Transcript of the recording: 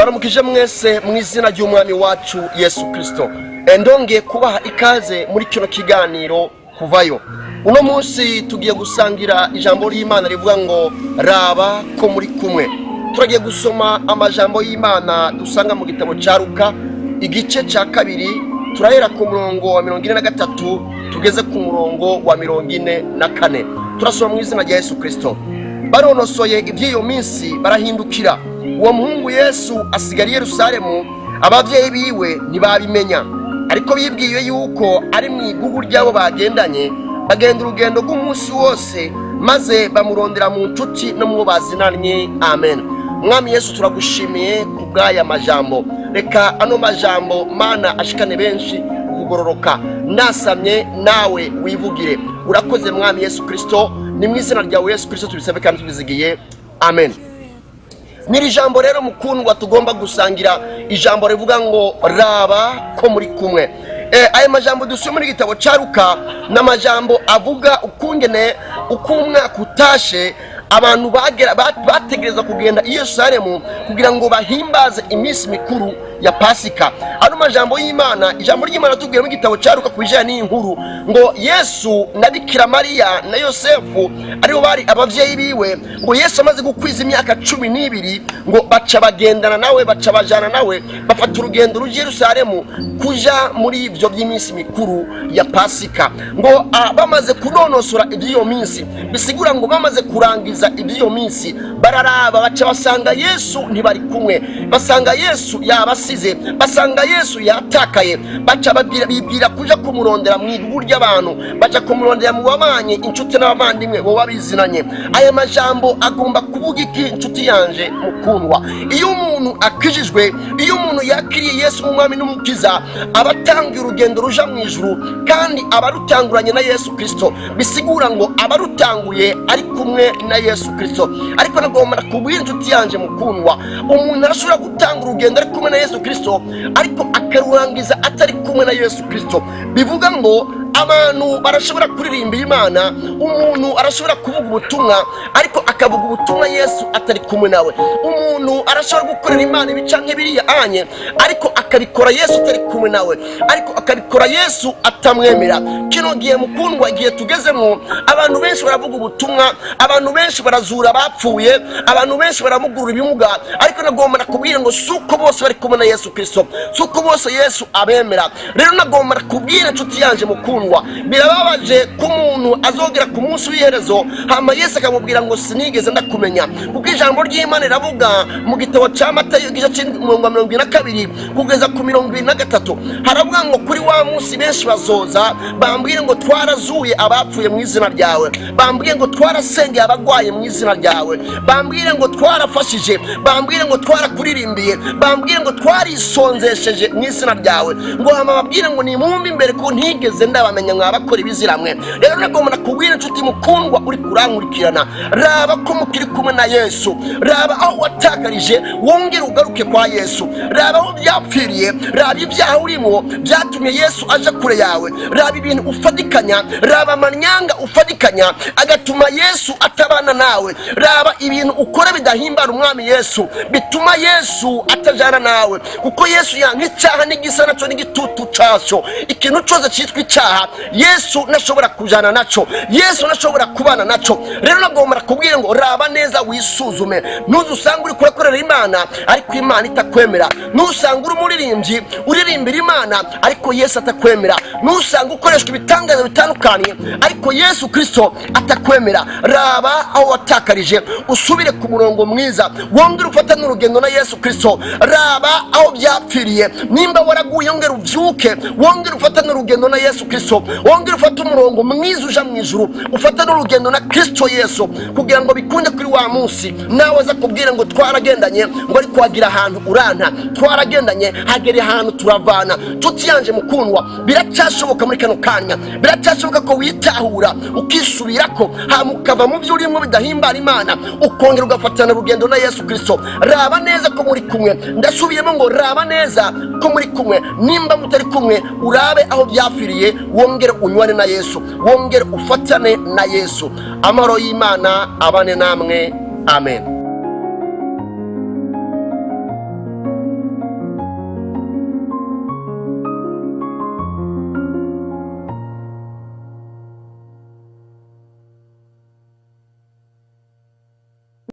Ndabaramukije mwese mu izina ry'Umwami wacu Yesu Kirisito. Ndongeye kubaha ikaze muri kino kiganiro kuvayo. Uno munsi tugiye gusangira ijambo ry'Imana rivuga ngo raba ko muri kumwe. Turagiye gusoma amajambo y'Imana dusanga mu gitabo cya Luka, igice cya 2, turahera ku murongo wa 43 tugeze ku murongo wa 44. Turasoma mu izina rya Yesu Kirisito. Baronosoye iby'iyo minsi barahindukira. Uwo muhungu Yesu asigara i Yerusalemu, ababyeyi biwe ntibabimenya, ariko bibwiye yuko ari mu igugu ry'abo bagendanye. Bagenda urugendo rw'umunsi wose, maze bamurondera mu nshuti no mu bo bazinanye. Amen. Mwami Yesu, turagushimiye ku bw'aya majambo. Reka ano majambo, Mana, ashikane benshi kugororoka. Nasamye, nawe wivugire. Urakoze, Mwami Yesu Kirisito. Ni mu izina ryawe Yesu Kirisito tubisabe kandi tubizigiye. Amen. N'iri jambo rero, mukundwa, tugomba gusangira ijambo rivuga ngo raba ko muri kumwe. Aya majambo dusoma muri igitabo cya Luka ni amajambo avuga ukungene uko umwaka utashe abantu bategereza kugenda i Yerusalemu kugira ngo bahimbaze iminsi mikuru ya Pasika. Ano majambo y'Imana, ijambo ry'Imana tubwira mu gitabo cya Luka ku bijyanye n'iyi nkuru ngo Yesu na Bikira Mariya na Yosefu, aribo bari ababyeyi biwe, ngo Yesu amaze gukwiza imyaka 12, ngo baca bagendana nawe, baca bajana nawe, bafata urugendo ruja i Yerusalemu kuja muri ibyo by'iminsi mikuru ya Pasika. Ngo bamaze kunonosora iby'iyo minsi, bisigura ngo bamaze kurangiza iby'iyo minsi, bararaba baca basanga Yesu ntibari kumwe, basanga Yesu yabasize, basanga Yesu yatakaye. Baca bibwira kuja kumurondera mu igugu ry'abantu, baca kumurondera mu babanye, inshuti n'abavandimwe bo babizinanye. Aya majambo agomba kuvuga iki, inshuti yanje mukundwa? Iyo umuntu akijijwe, iyo umuntu yakiriye Yesu nk'Umwami n'Umukiza, aba atangiye urugendo ruja mu ijuru, kandi aba arutanguranye na Yesu Kirisito. Bisigura ngo aba arutanguye ari kumwe na Yesu Kirisito. Ariko nagomba kubwira inshuti yanje mukundwa, umuntu arashobora gutanga urugendo ari kumwe na Yesu Kirisito, ariko akarurangiza atari kumwe na Yesu Kirisito. Bivuga ngo abantu barashobora kuririmba Imana, umuntu arashobora kuvuga ubutumwa, ariko akavuga ubutumwa Yesu atari kumwe nawe. Umuntu arashobora gukorera Imana ibi canke biriya anye, ariko akabikora Yesu atari kumwe nawe, ariko akabikora Yesu atamwemera. Kino gihe, mukundwa, igihe tugezemo, abantu benshi baravuga ubutumwa, abantu benshi barazura abapfuye, abantu benshi baramugurura ibimuga, ariko nagomba nakubwira ngo si uko bose bari kumwe na Yesu Kirisito, si uko bose Yesu abemera. Rero nagomba nakubwira, inshuti yanje mukundwa, birababaje ko umuntu azogera ku munsi w'iherezo, hama Yesu akamubwira ngo sinigeze ndakumenya. Kuko ijambo ry'Imana riravuga mu gitabo cya Matayo, igice cy'umurongo wa 72 kugeza ku 73, haravuga ngo kuri wa munsi benshi bazoza bambwire ngo twarazuye abapfuye mu izina ryawe, bambwire ngo twarasengeye abagwaye mu izina ryawe, bambwire ngo twarafashije, bambwire ngo twarakuririmbiye, bambwire ngo twarisonzesheje mu izina ryawe. Ngo hama babwire ngo nimumve imbere ko ntigeze ndabamenya, mwabakora ibiziramwe. Rero nagomba nakubwira, inshuti mukundwa uri kurankurikirana, raba ko mukiri kumwe na Yesu. Raba aho watakarije, wongere ugaruke kwa Yesu. Raba aho byapfiriye, raba ibyaha urimo byatumye Yesu aja kure yawe, raba ibintu ufatikanya, raba amanyanga ufatikanya agatuma Yesu atabana nawe, raba ibintu ukora bidahimbara Umwami Yesu, bituma Yesu atajana nawe. Kuko Yesu yanka icyaha n'igisa nacyo n'igitutu cacyo. Ikintu cyose cyitwa icyaha, Yesu ntashobora kujana naco, Yesu ntashobora kubana naco. Rero nagomba kubwira ngo raba neza, wisuzume. Ntuze usanga uri kurakorera Imana ariko Imana itakwemera. Ntusanga uri umuririmbyi uririmbira Imana ariko Yesu atakwemera. Ntusanga ukoreshwa ibitangaza bitandukanye ariko Yesu Kirisito atakwemera. Raba aho watakarije, usubire ku murongo mwiza, wongere ufate n'urugendo na Yesu Kirisito. Raba aho byapfiriye, nimba waraguye, wongere ubyuke, wongere ufate n'urugendo na Yesu Kirisito, wongere ufate umurongo mwiza uja mu ijuru, ufate n'urugendo na Kirisito Yesu, kugira ngo bikunde kuri wa munsi nawe aza kubwira ngo twaragendanye, ngo ariko wagira ahantu uranta, twaragendanye hagera ahantu turavana. Nshuti yanje mukundwa, biracyashoboka muri kano kanya, biracyashoboka ko witahura, ukisubirako, hama ukava mu byo urimo bidahimbara Imana, ukongera ugafatana urugendo na Yesu Kirisito. Raba neza ko muri kumwe. Ndasubiyemo ngo raba neza ko muri kumwe. Nimba mutari kumwe, urabe aho byapfiriye, wongere unywane na Yesu, wongere ufatane na Yesu. Amahoro y'Imana abane namwe. Amen.